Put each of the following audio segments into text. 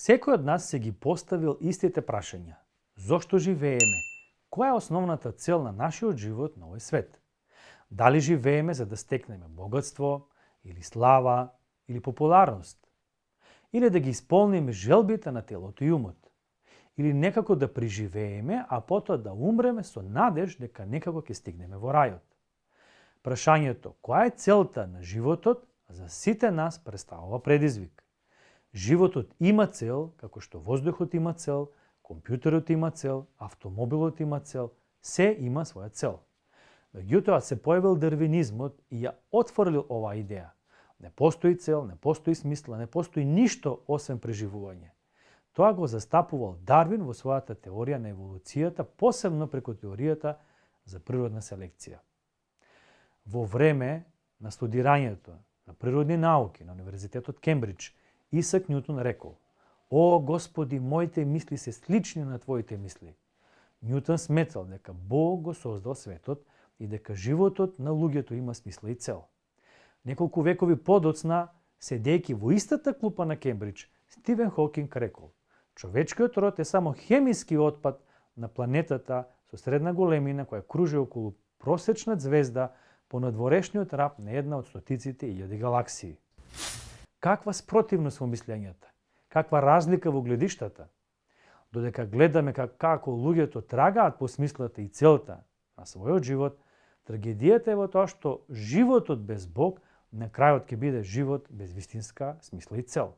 Секој од нас се ги поставил истите прашања. Зошто живееме? Која е основната цел на нашиот живот на овој свет? Дали живееме за да стекнеме богатство, или слава, или популарност? Или да ги исполниме желбите на телото и умот? Или некако да преживееме, а потоа да умреме со надеж дека некако ќе стигнеме во рајот? Прашањето која е целта на животот за сите нас представува предизвик. Животот има цел, како што воздухот има цел, компјутерот има цел, автомобилот има цел, се има своја цел. Меѓутоа се појавил дарвинизмот и ја отфрлил оваа идеја. Не постои цел, не постои смисла, не постои ништо освен преживување. Тоа го застапувал Дарвин во својата теорија на еволуцијата, посебно преку теоријата за природна селекција. Во време на студирањето на природни науки на Универзитетот Кембридж, Исак Њутон рекол: "О, Господи, моите мисли се слични на Твоите мисли." Њутон сметал дека Бог го создал светот и дека животот на луѓето има смисла и цел. Неколку векови подоцна, седејќи во истата клупа на Кембридж, Стивен Хокинг рекол: "Човечкиот род е само хемиски отпад на планетата со средна големина која кружи околу просечна ѕвезда по надворешниот раб на една од стотиците илјади галаксии." Каква спротивност во мислењата, каква разлика во гледиштата. Додека гледаме како луѓето трагаат по смислата и целта на својот живот, трагедијата е во тоа што животот без Бог на крајот ќе биде живот без вистинска смисла и цел.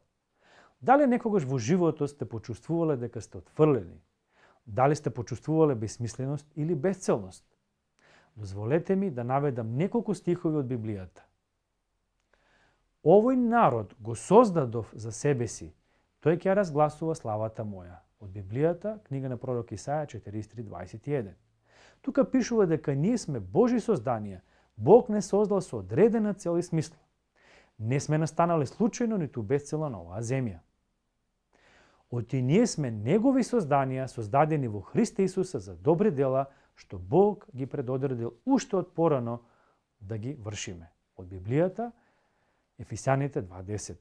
Дали некогаш во животот сте почувствувале дека сте отфрлени? Дали сте почувствувале безсмисленост или безцелност? Дозволете ми да наведам неколку стихови од Библијата. Овој народ го создадов за себе си, тој ќе разгласува славата моја. Од Библијата, книга на пророк Исаја 43:21. Тука пишува дека ние сме Божи созданија, Бог не создал со одредена цел и смисла. Не сме настанале случајно ниту безцелно на оваа земја. Оти ние сме Негови созданија, создадени во Христа Исуса за добри дела, што Бог ги предодредил уште од порано да ги вршиме. Од Библијата, Ефесјаните 2:10.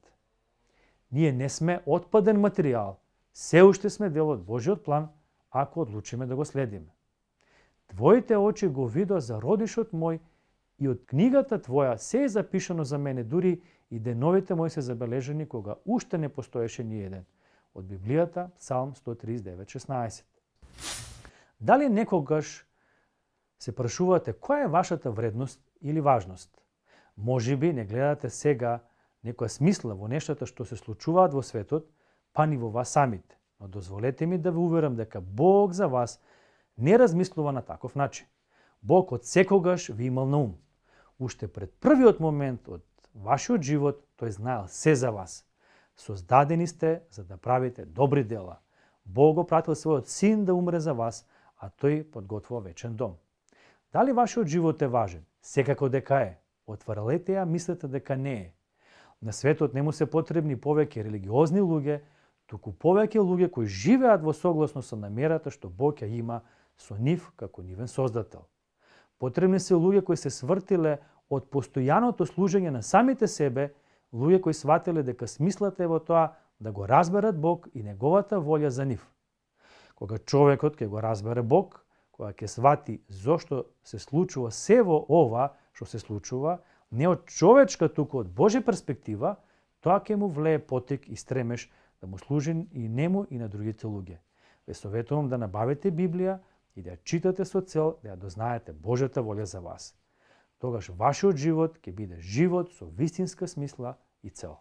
Ние не сме отпаден материјал, се уште сме дел од Божиот план, ако одлучиме да го следиме. Твоите очи го видоа зародишот мој и од книгата Твоја се е запишано за мене, дури и деновите мои се забележани кога уште не постоеше ни еден. Од Библијата, Псалм 139:16. Дали некогаш се прашувате која е вашата вредност или важност? Можеби не гледате сега некоја смисла во нештата што се случуваат во светот, па ни во вас самите. Но дозволете ми да ве уверам дека Бог за вас не размислува на таков начин. Бог од секогаш ви имал на ум. Уште пред првиот момент од вашиот живот, тој знаел се за вас. Создадени сте за да правите добри дела. Бог го пратил својот син да умре за вас, а тој подготвува вечен дом. Дали вашиот живот е важен? Секако дека е. Отврлете ја мислете дека не е. На светот не му се потребни повеќе религиозни луѓе, туку повеќе луѓе кои живеат во согласно со намерата што Бог ја има со нив како нивен создател. Потребни се луѓе кои се свртиле од постојаното служење на самите себе, луѓе кои сватиле дека смислата е во тоа да го разберат Бог и неговата волја за нив. Кога човекот ќе го разбере Бог, кога ќе свати зошто се случува се во ова што се случува, не од човечка, туку од Божја перспектива, тоа ќе му влее потик и стремеш да му служи и нему и на другите луѓе. Ве советувам да набавите Библија и да ја читате со цел да ја дознаете Божјата волја за вас. Тогаш вашиот живот ќе биде живот со вистинска смисла и цел.